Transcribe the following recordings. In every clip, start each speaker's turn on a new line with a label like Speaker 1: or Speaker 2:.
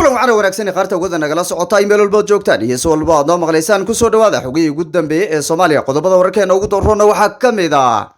Speaker 1: Kulan wacana wanaagsan qaarta ugada nagala socota meel walbood joogtaan iyo si walba aad noo maqlaysaan. Kusoo dhawaada xogihii ugu dambeeyey ee Soomaaliya. Qodobada wararkeena ugu doorroona waxaa ka mid ah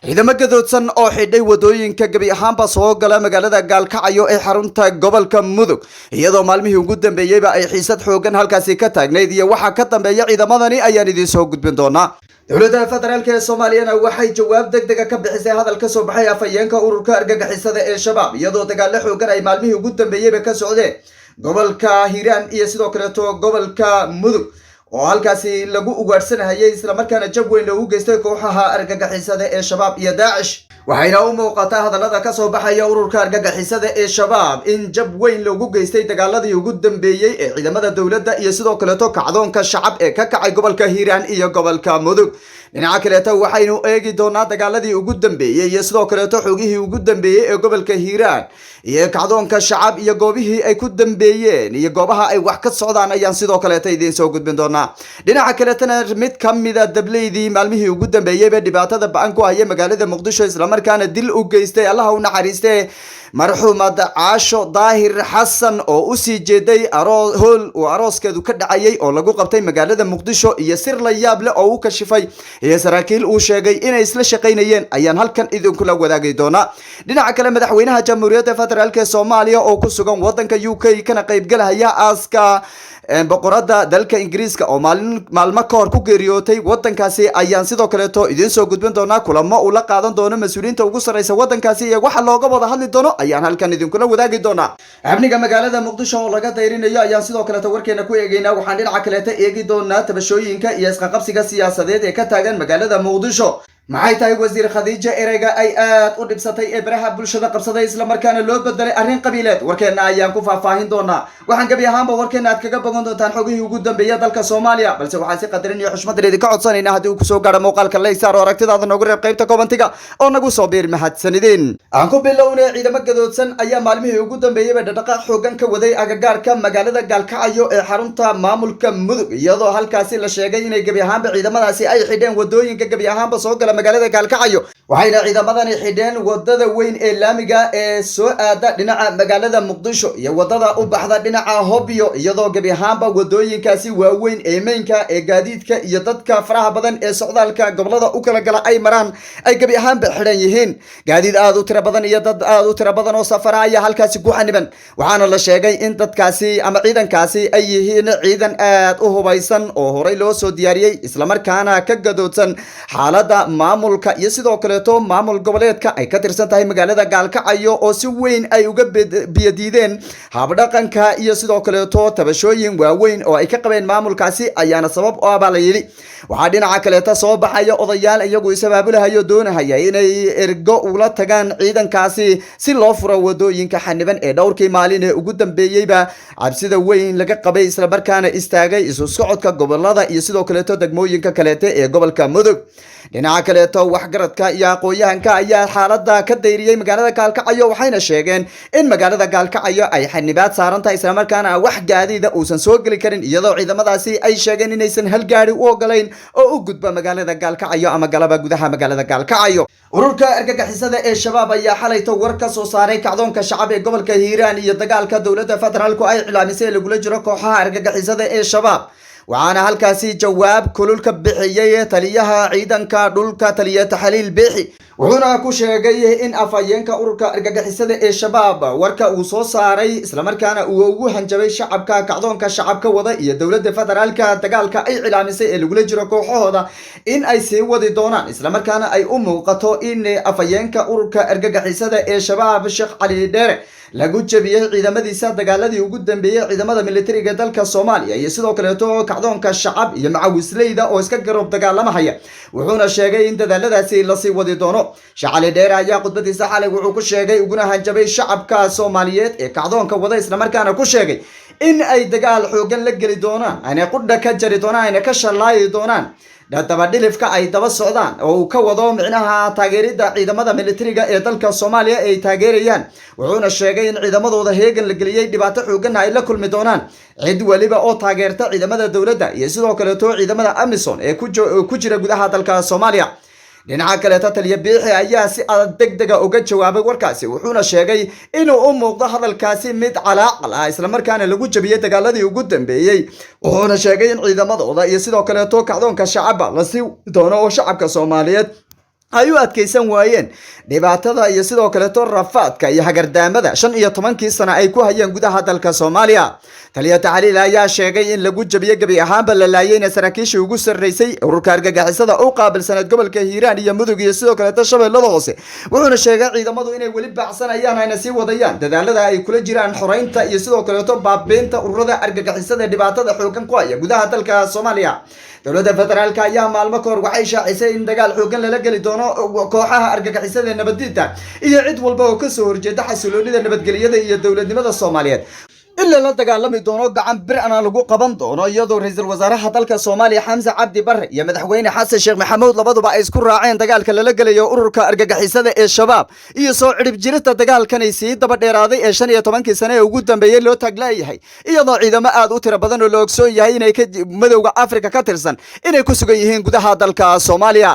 Speaker 1: ciidamo gadoodsan oo xidhay wadooyinka gebi ahaanba soo gala magaalada Gaalkacyo ee xarunta gobolka Mudug, iyadoo maalmihii ugu dambeeyeyba ay xiisad xoogan halkaasi ka taagnayd, iyo waxaa ka dambeeya ciidamadani ayaan idiin soo gudbin doonaa. Dowladda federaalk ee Soomaaliyana waxay jawaab deg dega ka bixisay hadal ka soo baxay afhayeenka ururka argagixisada ee Shabaab, iyadoo dagaalo xoogan ay maalmihii ugu dambeeyeyba ka socdeen gobolka Hiiraan iyo sidoo kaleeto gobolka Mudug, oo halkaasi lagu ugaadhsanahayay islamarkaana jab weyn loogu geystay kooxaha argagixisada ee Shabaab iyo Daacish. Waxayna u muuqataa hadallada kasoo baxaya ururka argagixisada ee Shabaab in jab weyn loogu geystay dagaaladii ugu dambeeyey ee ciidamada dowladda iyo sidoo kaleeto kacdoonka shacab ee ka kacay gobolka Hiiraan iyo gobolka Mudug. Dhinaca kaleeto, waxaynu eegi doonaa dagaaladii ugu dambeeyey iyo sidoo kaleeto xogihii ugu dambeeyey ee gobolka Hiiraan iyo kacdoonka shacab iyo goobihii ay ku dambeeyeen iyo goobaha ay wax ka socdaan ayaan sidoo kaleeto idiin soo gudbin doonaa. Dhinaca kaleetana, mid ka mida dableydii maalmihii ugu dambeeyeyba dhibaatada ba-an ku haya magaalada Muqdisho, islamarkaana dil u geystay, Allaha u naxariiste, marxuumad Caasho Daahir Xasan, oo usii jeeday hool uu arooskeedu ka dhacayay oo lagu qabtay magaalada Muqdisho, iyo sir la yaab leh oo u kashifay iyo saraakiil uu sheegay inay isla shaqaynayeen ayaan halkan idinkula wadaagi doonaa. Dhinaca kale, madaxweynaha Jamhuuriyadda Federaalk ee Soomaaliya oo ku sugan wadanka UK kana qaybgalahaya aaska boqorada dalka Ingiriiska oo maalin maalmo ka hor ku geeriyootay wadankaasi ayaan sidoo kaleeto idiin soo gudbin doonaa. Kulamo uu la qaadan doono mas-uuliyiinta ugu sarreysa wadankaasi iyo waxa looga wada hadli doono ayaan halkan idinkula wadaagi doonaa. Amniga magaalada Muqdisho oo laga dayrinayo ayaan sidoo kaleeto warkeena ku eegeynaa. Waxaan dhinaca kaleeto eegi doonaa tabashooyinka iyo isqaqabsiga siyaasadeed ee ka taagan magaalada Muqdisho. Maxay tahay wasiir Khadiija ereyga ay aad u dhibsatay ee baraha bulshada qabsaday, islamarkaana loo bedelay arrin qabiileed? Warkeenna ayaan ku faahfaahin doonaa. Waxaan gebi ahaanba warkeena aad kaga bogan doontaan xogihii ugu dambeeya dalka Soomaaliya, balse waxaan si qadarin iyo xushmad idinka codsanaynaa, haddii uu kusoo gaadho muuqaalka, like saar oo aragtidaada noogu reeb qaybta commentiga oo nagu soo biir. Mahadsanidin. Aan ku bilownay, ciidamo gadoodsan ayaa maalmihii ugu dambeeyeyba dhaqdhaqaaq xoogan ka waday agagaarka magaalada Gaalkacyo ee xarunta maamulka Mudug, iyadoo halkaasi la sheegay inay gebi ahaanba ciidamadaasi ay xidheen wadooyinka gebi ahaanba soo gala magaalada Gaalkacyo. Waxayna ciidamadani xidheen wadada weyn ee laamiga ee soo aada dhinaca magaalada Muqdisho iyo wadada u baxda dhinaca Hobyo, iyadoo gebi ahaanba wadooyinkaasi waaweyn ee maynka ee gaadiidka iyo dadka faraha badan ee socdaalka gobolada u kala gala ay maraan ay gebi ahaanba xidhan yihiin. Gaadiid aad u tiro badan iyo dad aad u tiro badan oo safara ayaa halkaasi ku xaniban, waxaana la sheegay in dadkaasi ama ciidankaasi ay yihiin ciidan aad u hubaysan oo horey loo soo diyaariyey, islamarkaana ka gadoodsan xaaladda maamulka iyo sidoo kaleeto maamul goboleedka ay ka tirsan tahay magaalada Gaalkacyo, oo si weyn ay uga biyadiideen habdhaqanka iyo sidoo kaleeto tabashooyin waaweyn oo ay ka qabeen maamulkaasi ayaana sabab u ah, baa la yidhi. Waxaa dhinaca kaleeta soo baxaya odayaal iyagu is-abaabulahayo, doonahaya inay ergo ula tagaan ciidankaasi si loo furo wadooyinka xaniban ee dhowrkii maalin ee ugu dambeeyeyba cabsida weyn laga qabay, islamarkaana istaagay isu socodka gobolada iyo sidoo kaleeto degmooyinka kaleete ee gobolka Mudug. Dhinaca kaleeto, waxgaradka iyo aqoon-yahanka ayaa xaalada ka dayriyey magaalada Gaalkacyo, waxayna sheegeen in magaalada Gaalkacyo ay xanibaad saaran tahay, islamarkaana wax gaadiida uusan soo geli karin, iyadoo ciidamadaasi ay sheegeen inaysan hal gaari u ogolayn oo u gudba magaalada Gaalkacyo ama galaba gudaha magaalada Gaalkacyo. Ururka argagixisada ee Shabaab ayaa xalayto war ka soo saaray kacdoonka shacab ee gobolka Hiiraan iyo dagaalka dowladda federaalku ay iclaamisay ee lagula jiro kooxaha argagixisada ee Shabaab. Waxaana halkaasi jawaab kulul ka bixiyey taliyaha ciidanka dhulka, taliya Taxliil Biixi, wuxuuna ku sheegay in afhayeenka ururka argagixisada ee Shabaab warka uu soo saaray, islamarkaana uu ugu hanjabay shacabka kacdoonka shacabka wada iyo dowladda federaalka dagaalka ay cilaamisay ee lagula jiro kooxahooda, in ay sii wadi doonaan, islamarkaana ay u muuqato in afhayeenka ururka argagixisada ee Shabaab, Sheekh Cali Dheere, lagu jebiyey ciidamadiisa dagaaladii ugu dambeeyey ciidamada militariga dalka Soomaaliya iyo sidoo kaleeto kacdoonka shacab iyo macawisleyda oo iska garoob dagaalamahaya. Wuxuuna sheegay in dadaaladaasi lasii wadi doono. Sheekh Cali Dheere ayaa khudbadiisa xalay wuxuu ku sheegay uguna hanjabay shacabka Soomaaliyeed ee kacdoonka wada, islamarkaana ku sheegay in ay dagaal xoogan la geli doonaan, ayna qudha ka jari doonaan, ayna ka shallaayi doonaan dabadhilifka ay daba socdaan, oo uu ka wado micnaha taageeridda ciidamada militariga ee dalka Soomaaliya ay taageerayaan. Wuxuuna sheegay in ciidamadooda heegan la geliyey, dhibaato xooganna ay la kulmi doonaan cid weliba oo taageerta ciidamada dowladda iyo sidoo kaleeto ciidamada AMISOM ee ku jira gudaha dalka Soomaaliya. Dhinaca kaleeta, taliya Biixi ayaa si adag degdega uga jawaabay warkaasi, wuxuuna sheegay inuu u muuqdo hadalkaasi mid calaacal ah, islamarkaana lagu jabiyey dagaaladii ugu dambeeyey. Wuxuuna sheegay in ciidamadooda iyo sidoo kaleeto kacdoonka shacabba lasii doono, oo shacabka Soomaaliyeed ay u adkaysan waayeen dhibaatada iyo sidoo kaleeto rafaadka iyo hagardaamada 15-kii sano ay ku hayeen gudaha dalka Soomaaliya. Taliya Taxliil ayaa sheegay in lagu jabiyey, gebi ahaanba la laayeyna saraakiishii ugu sarreysay ururka argagixisada u qaabilsaneed gobolka Hiiraan iyo Mudug iyo sidoo kaleeto Shabeellada Hoose. Wuxuuna sheegay ciidamadu inay weli baacsanayaan, ayna sii wadayaan dadaalada ay kula jiraan xoreynta iyo sidoo kaleeto baabiinta ururada argagixisada ee dhibaatada xoogan ku haya gudaha dalka Soomaaliya. Dowladda federaalka ayaa maalmo kahor waxay shaacisay in dagaal xoogan lala geli doono kooxaha argagixisada, nabaddiinta iyo cid walba oo kasoo horjeeda xasiloonida, nabadgelyada iyo dowladnimada Soomaaliyeed, in lala dagaalami doono, gacan bir ana lagu qaban doono, iyadoo ra-iisul wasaaraha dalka Soomaaliya Xamse Cabdi Barre iyo madaxweyne Xasan Sheekh Maxamuud labaduba ay isku raaceen dagaalka lala gelayo ururka argagixisada ee Shabaab iyo soo cidhib jirista dagaalkanay sii daba dheeraaday ee 15-kii sane ee ugu dambeeyey loo taglaayahay, iyadoo ciidamo aad u tiro badan oo la ogsoon yahay inay ka Midowda Afrika ka tirsan inay ku sugan yihiin gudaha dalka Soomaaliya.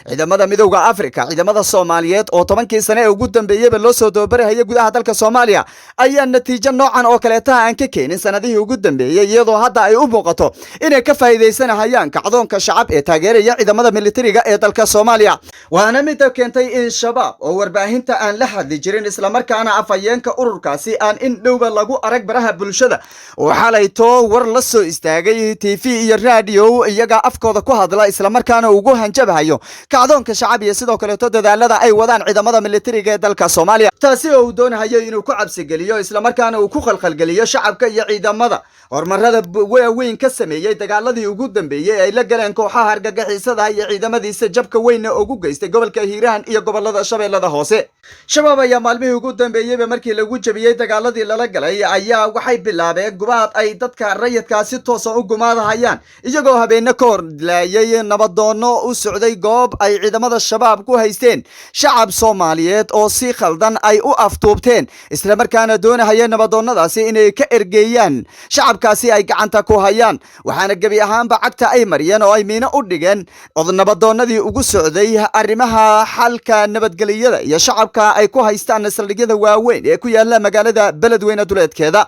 Speaker 1: Ciidamada Midowda Afrika, ciidamada Soomaaliyeed oo 10-kii sane ee ugu dambeeyeyba loo soo tababarahaya gudaha dalka Soomaaliya, ayaa natiijo noocan oo kaleeta aan ka keenin sanadihii ugu dambeeyey, iyadoo hadda ay u muuqato inay ka faa'iidaysanahayaan kacdoonka shacab ee taageeraya ciidamada militariga ee dalka Soomaaliya. Waana midda keentay in Shabaab oo warbaahinta aan la hadli jirin, islamarkaana afhayeenka ururkaasi aan in dhowba lagu arag baraha bulshada, oo xalayto war la soo istaagay TV iyo raadiyo iyaga afkooda ku hadla, islamarkaana ugu hanjabahayo kacdoonka shacab iyo sidoo kaleeto dadaalada ay wadaan ciidamada militariga ee dalka Soomaaliya, taasi oo uu doonahayo inuu ku cabsigeliyo, islamarkaana uu ku khalkhalgeliyo shacabka iyo ciidamada horumarada waaweyn ka sameeyey dagaaladii ugu dambeeyey ay la galeen kooxaha argagixisada iyo ciidamadiisa, jabka weynna ugu geystay gobolka Hiiraan iyo gobolada Shabeellada Hoose. Shabaab ayaa maalmihii ugu dambeeyeyba markii lagu jabiyey dagaaladii lala galay ayaa waxay bilaabeen gubaad ay dadka rayidkaa si toosa u gumaadahayaan, iyagoo habeenne ka hor laayay nabadoono u socday goob ay ciidamada Shabaab ku haysteen shacab Soomaaliyeed oo si khaldan ay u aftuubteen, islamarkaana doonahaya nabadoonnadaasi inay ka ergeeyaan shacabkaasi ay gacanta ku hayaan. Waxaana gebi ahaanba cagta ay mariyeen oo ay miino u dhigeen nabadoonnadii ugu socday arrimaha xalka nabadgelyada iyo shacabka ay ku haystaan saldhigyada waaweyn ee ku yaala magaalada Beledweyne duleedkeeda.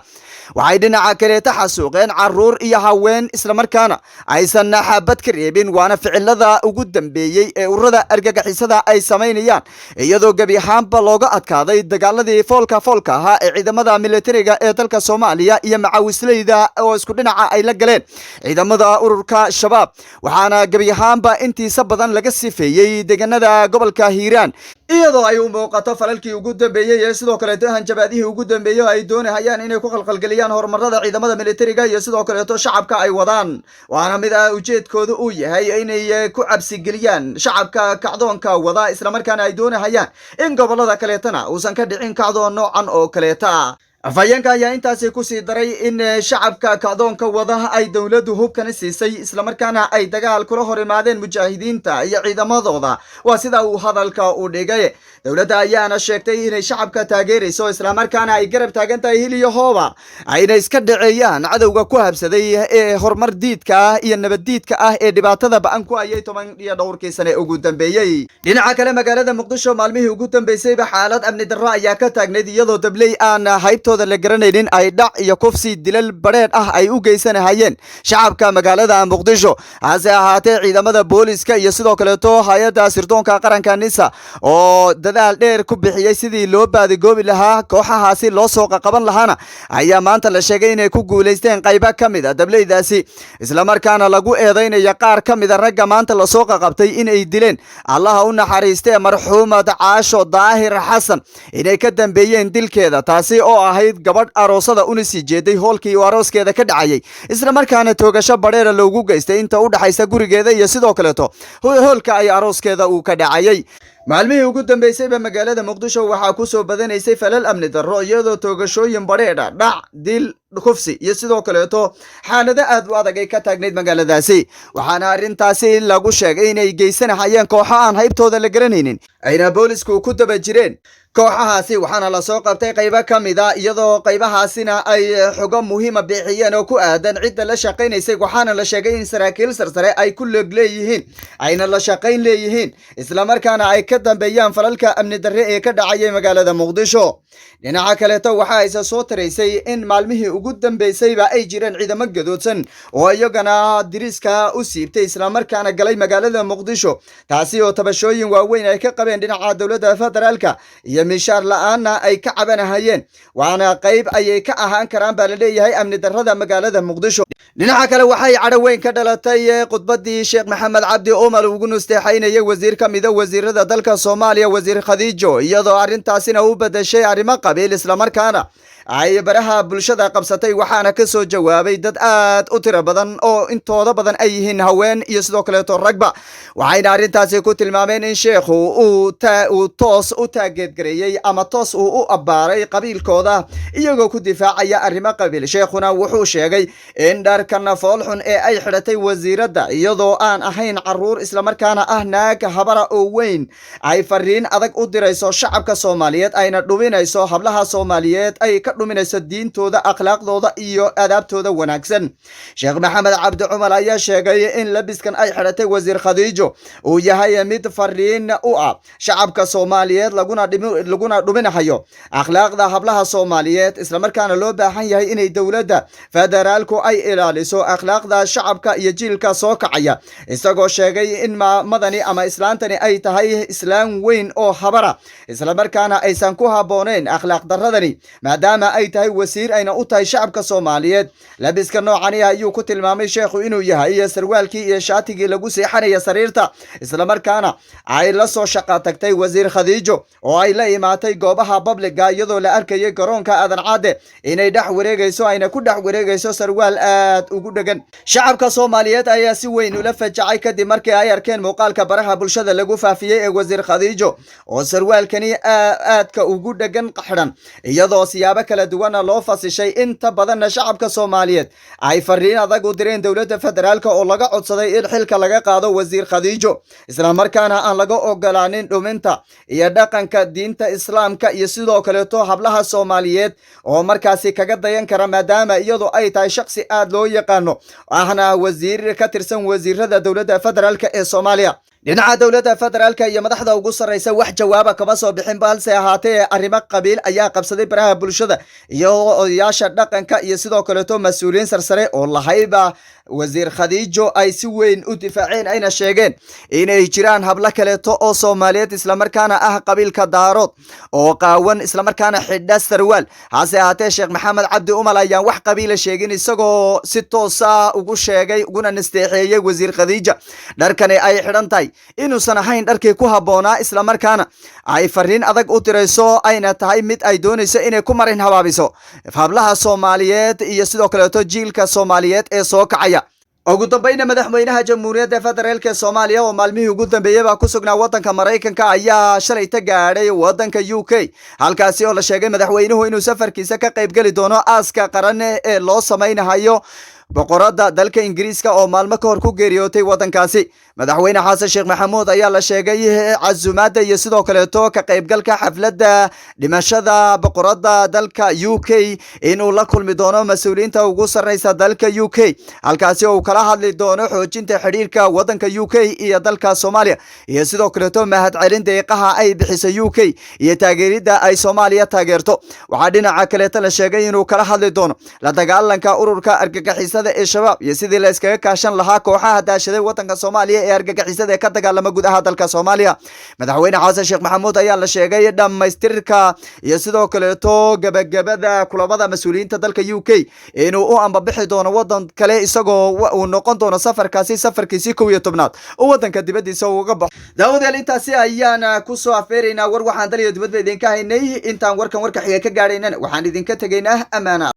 Speaker 1: Waxay dhinaca kaleeta xasuuqeen caruur iyo haween, islamarkaana aysan xabad ka reebin. Waana ficilada ugu dambeeyey ee ururada argagixisada ay samaynayaan, iyadoo gebi ahaanba looga adkaaday dagaaladii foolka foolka ahaa ee ciidamada militariga ee dalka Soomaaliya iyo macawisleyda oo isku dhinaca ay la galeen ciidamada ururka Shabaab. Waxaana gebi ahaanba intiisa badan laga sifeeyey deegaanada gobolka Hiiraan, iyadoo ay u muuqato falalkii ugu dambeeyey ee sidoo kaleeto hanjabaadihii ugu dambeeyey oo ay doonahayaan inay ku khalkhalgeliyaan horumarada ciidamada militariga iyo sidoo kaleeto shacabka ay wadaan. Waana mid ah ujeedkooda uu yahay inay ku cabsigeliyaan shacabka kacdoonka wada, islamarkaana ay doonahayaan in gobolada kaleetana uusan ka dhicin kacdoon noocan oo kaleeta. Afhayeenka ayaa intaasi kusii daray in shacabka kacdoonka wada ay dowladdu hubkani siisay, islamarkaana ay dagaal kula hor imaadeen mujaahidiinta iyo ciidamadooda, waa sida uu hadalka u dhigay. Dowladda ayaana sheegtay inay shacabka taageerayso, islamarkaana ay garab taagan tahay hil iyo hooba, ayna iska dhaceeyaan cadowga ku habsaday ee horumar diidka ah iyo nabaddiidka ah ee dhibaatada ba'an ku ayay toban iyo dhowrkii sane ugu dambeeyey. Dhinaca kale, magaalada Muqdisho maalmihii ugu dambeysayba xaalad amni darro ayaa ka taagnayd, iyadoo dabley aan haybtooda la garanaynin ay dhac iyo kufsi dilal badheedh ah ay u geysanahayeen shacabka magaalada Muqdisho. Hase ahaatee, ciidamada booliska iyo sidoo kaleeto hay-adda sirdoonka qaranka NISA oo dadaal dheer ku bixiyey sidii loo baadigoobi lahaa kooxahaasi, loo soo qaqaban lahaana, ayaa maanta la sheegay inay ku guulaysteen qaybo ka mid a dableydaasi, islamarkaana lagu eedeynaya qaar ka mida ragga maanta lasoo qaqabtay inay dileen, Allaha u naxariistee, marxuumad Caasho Daahir Xasan, inay ka dambeeyeen dilkeeda, taasi oo ahayd gabadh aroosada una sii jeeday hoolkii uu arooskeeda ka dhacayay, islamarkaana toogasho badheera loogu geystay inta u dhaxaysa gurigeeda iyo sidoo kaleeto hoolka ay arooskeeda uu ka dhacayay. Maalmihii ugu dambeysayba magaalada Muqdisho waxaa ku soo badanaysay falal amni darro, iyadoo toogashooyin badheedha, dhac, dil, kufsi iyo sidoo kaleeto xaalado aad u adag ay ka taagnayd magaaladaasi. Waxaana arrintaasi lagu sheegay inay geysanahayeen kooxo aan haybtooda la garanaynin, ayna boolisku ku daba jireen kooxahaasi. Waxaana lasoo qabtay qaybo ka mid a, iyadoo qaybahaasina ay xogo muhiima bixiyeen oo ku aadan cidda la shaqaynaysay. Waxaana la sheegay in saraakiil sarsare ay ku leeg leeyihiin, ayna la shaqayn leeyihiin, islamarkaana ay ka dambeeyaan falalka amni darre ee ka dhacayay magaalada Muqdisho. Dhinaca kaleeto, waxa ayse soo taraysay in maalmihii ugu dambeysayba ay jireen ciidamo gadoodsan oo iyagana diriiska u siibtay, islamarkaana galay magaalada Muqdisho, taasi oo tabashooyin waaweyn ay ka qabeen dhinaca dowladda federaalka iyo mishaar la-aanna ay ka cabanahayeen. Waana qayb ayay ka ahaan karaan baa la leeyahay amni darrada magaalada Muqdisho. Dhinaca kale, waxay cadho weyn ka dhalatay khudbadii Sheekh Maxamed Cabdi Umal ugu nusteexaynayay wasiir ka mida wasiirada dalka Soomaaliya, Wasiir Khadiijo, iyadoo arrintaasina u bedeshay arrimo qabiil, islamarkaana ay baraha bulshada qabsatay. Waxaana ka soo jawaabay dad aad u tiro badan oo intooda badan ay yihiin haween iyo sidoo kaleeto ragba. Waxayna arrintaasi ku tilmaameen in sheekhu uu toos u taageedgareeyey ama toos uu u abbaaray qabiilkooda, iyagoo ku difaacaya arrimo qabiil. Sheekhuna wuxuu sheegay in dharkan foolxun ee ay xidhatay wasiiradda, iyadoo aan ahayn caruur, islamarkaana ah naag habara oo weyn, ay fariin adag u dirayso shacabka Soomaaliyeed, ayna dhuminayso hablaha Soomaaliyeed, ay ka dhuminayso diintooda, akhlaaqdooda iyo aadaabtooda wanaagsan. Sheekh Maxamed Cabdi Cumar ayaa sheegay in labiskan ay xidhatay Wasiir Khadiijo uu yahay mid fariin u ah shacabka Soomaaliyeed, laguna dhuminahayo akhlaaqda hablaha Soomaaliyeed, islamarkaana loo baahan yahay inay dowladda federaalku ay ilaaliso akhlaaqda shacabka iyo jiilka soo kacaya, isagoo sheegay in maamadani ama islaantani ay tahay islaan weyn oo habara, islamarkaana aysan ku habbooneyn akhlaaq darradani, maadaama ay tahay wasiir, ayna u tahay shacabka Soomaaliyeed. Labiska noocani ayuu ku tilmaamay sheekhu inuu yahay sarwaalkii iyo shaatigii lagu seexanaya sariirta, islamarkaana ay la soo shaqa tagtay Wasiir Khadiijo oo ay la imaatay goobaha public-ga, iyadoo la arkayay garoonka Aadan Cadde inay dhex wareegayso, ayna ku dhex wareegayso sarwaal aad ugu dhegan. Shacabka Soomaaliyeed ayaa si weyn ula fajacay kadib markii ay arkeen muuqaalka baraha bulshada lagu faafiyey ee Wasiir Khadiijo oo sarwaalkani aadka ugu dhegan xidhan, iyadoo siyaabo kala duwanna loo fasishay. Inta badanna shacabka Soomaaliyeed ay fariin adag u direen dowladda federaalka oo laga codsaday in xilka laga qaado Wasiir Khadiijo, islamarkaana aan laga ogolaanin dhuminta iyo dhaqanka diinta Islaamka iyo sidoo kaleeto hablaha Soomaaliyeed oo markaasi kaga dayan kara, maadaama iyadu ay tahay shaksi aad loo yaqaano, ahna wasiir ka tirsan wasiirada dowladda federaalka ee Soomaaliya. Dhinaca dowladda federaalka iyo madaxda ugu sarreysa wax jawaaba kama soo bixin, balse ahaatee arrimo qabiil ayaa qabsaday baraha bulshada, iyo odayaasha dhaqanka iyo sidoo kaleeto mas-uuliyiin sarsare oo lahayba Wasiir Khadiijo ay si weyn u difaaceen, ayna sheegeen inay jiraan hablo kaleeto oo Soomaaliyeed, islamarkaana ah qabiilka Daarood, oo qaawan, islamarkaana xidha sarwaal. Hase ahaatee Sheekh Maxamed Cabdi Umal ayaan wax qabiila sheegin, isagoo si toosa ugu sheegay uguna nasteexeeyey Wasiir Khadiija dharkani ay xidhan tahay inuusan ahayn dharkii ku habboonaa, islamarkaana ay fariin adag u dirayso, ayna tahay mid ay doonayso inay ku marin habaabiso hablaha Soomaaliyeed iyo sidoo kaleeto jiilka Soomaaliyeed ee soo kacaya. Ugu dambayna, madaxweynaha Jamhuuriyadda Federaalka ee Soomaaliya oo maalmihii ugu dambeeyey baa ku sugnaa waddanka Maraykanka ayaa shalayta gaadhay waddanka UK, halkaasi oo la sheegay madaxweynuhu inuu safarkiisa ka qaybgeli doono aaska qaran ee loo samaynahayo boqoradda dalka Ingiriiska oo maalmo ka hor ku geeriyootay waddankaasi. Madaxweyne Xasan Sheekh Maxamuud ayaa la sheegay casumaadda iyo sidoo kaleeto ka qaybgalka xafladda dhimashada boqoradda dalka UK inuu la kulmi doono mas-uuliyiinta ugu sarreysa dalka UK, halkaasi oo uu kala hadli doono xoojinta xidhiirka waddanka UK iyo dalka Soomaaliya, iyo sidoo kaleeto mahadcelin deeqaha ay bixiso UK iyo taageeridda ay Soomaaliya taageerto. Waxaa dhinaca kaleeto la sheegay inuu kala hadli doono la dagaalanka ururka argagixisada ee Shabaab iyo sidii la iskaga kaashan lahaa kooxaha daashaday waddanka Soomaaliya ee argagixisada ee ka dagaalama gudaha dalka Soomaaliya. Madaxweyne Xasan Sheekh Maxamuud ayaa la sheegay dhammaystirka iyo sidoo kaleeto gabagabada kulamada mas-uuliyiinta dalka UK inuu u ambabixi doono wadan kale, isagoo uu noqon doono safarkaasi safarkiisii 11aad oo wadanka dibadiisa uga baxo. Daawadayaal, intaasi ayaan kusoo afeeraynaa war waxaan dal iyo dibadba idinka haynay. Intaan warkan warka xiga ka gaadhaynana, waxaan idinka tegaynaa amaana.